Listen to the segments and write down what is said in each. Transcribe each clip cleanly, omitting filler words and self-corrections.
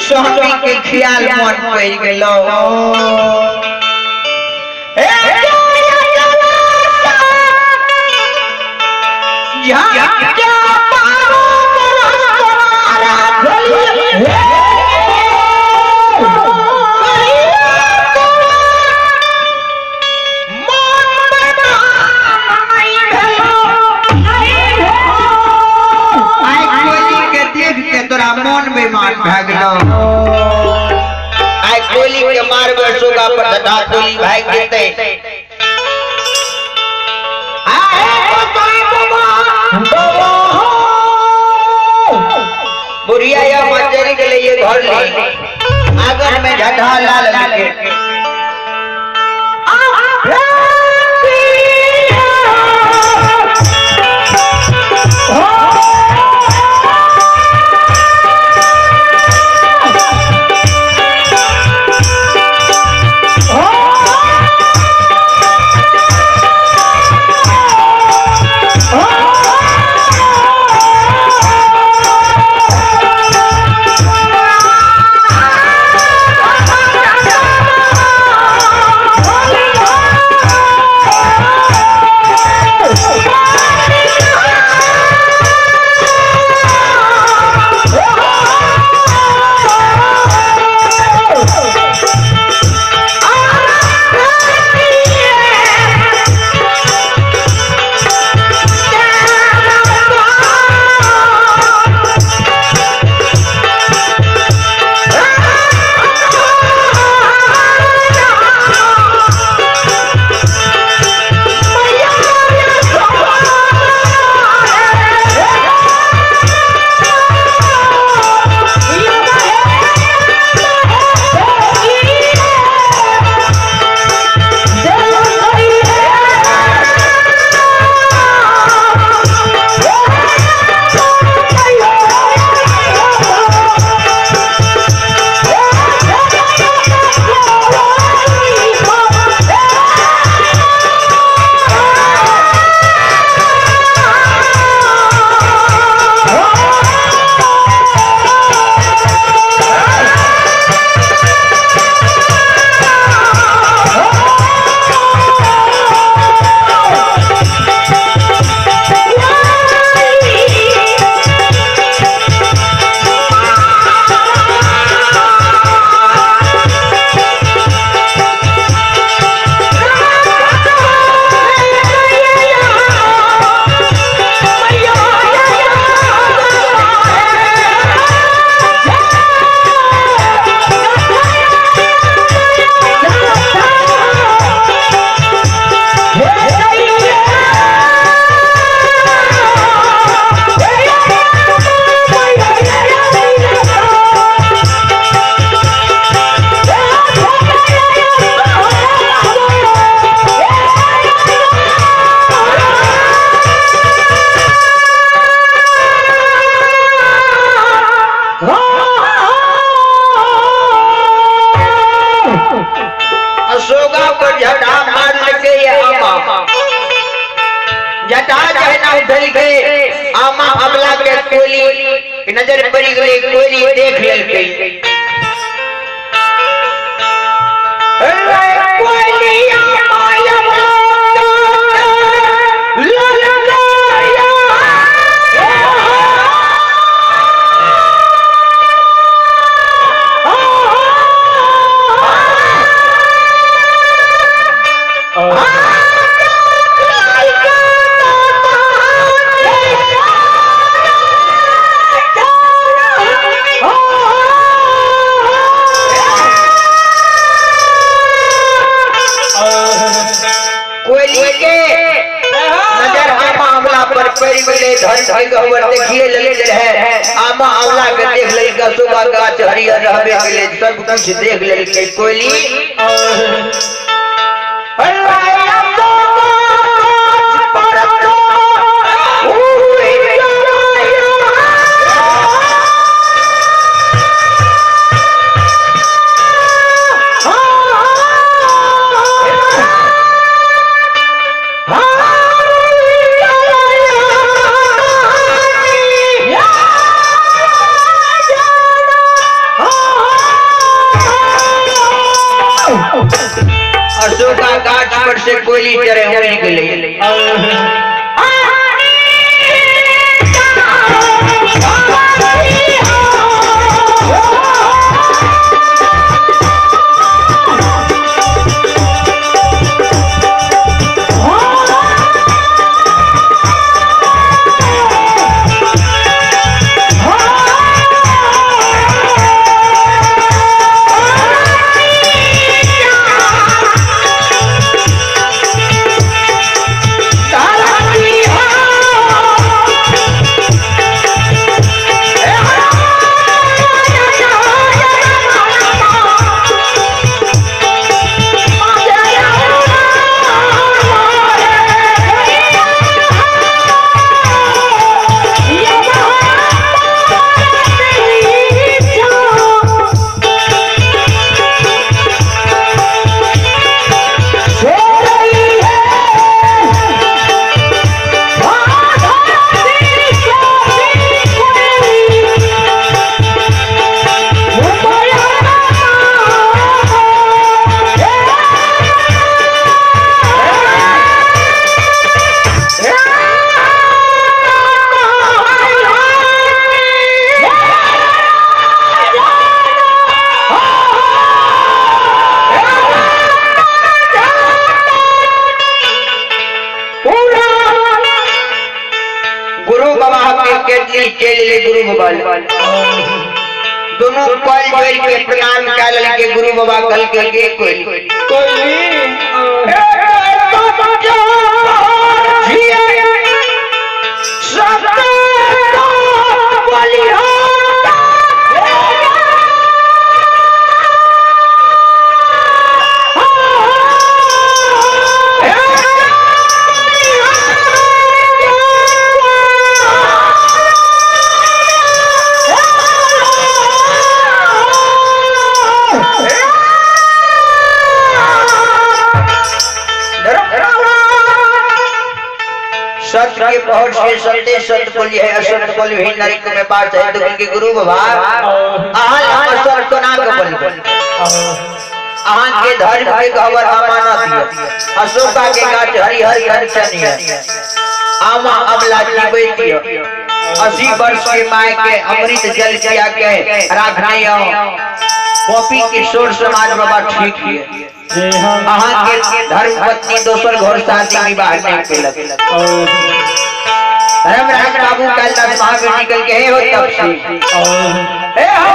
स्वामी के ख्याल मन पड़ गेलो। आई कोली के मारबे सुगा पर धधा कोली भाग जेतै। बुढ़िया या मचरी के लिए घर ली आंगन में झटा लाल के आमा अबला के कोली नजर पड़ी गई, कोली देख लेलकै। आमा आंवला के देख लेलकै, सुबह गाछ हरियर रहबे केलै, सब कुछ देख लेलकै कोयली। Oh! गाछ पर से कोयली चढ़े उड़ गेलै। गुरु बाबा दोनों कल जोड़ के प्रणाम के गुरु बाबा कल के कोई सत्य के बहुत से सत्य सत्य बोली है असत्य बोली ही नरक में पास है। तो उनके गुरु बाबा अहाँ असत्य तो ना के बोल अहाँ के धर्म के खबर अमानत है। अशोका के गाछ हरिहर कंचन है आमा अमला जीवित है 80 वर्ष के my के अमृत जल पिया के राखने आओ कॉपी के शोर समाज बाबा ठीक है। अहाँ के धर्म पत्नी दोसर घर शादी विवाह नहीं केलक। धर्मराज बाबू कल तक महावीर निकल के हे हो तपसी हे हो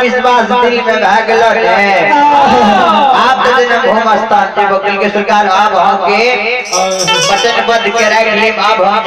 विश्वास दिल में भागल है। आप स्थान के वकील के सरकार आप हम के वचनबद्ध के रख लेब। आप हम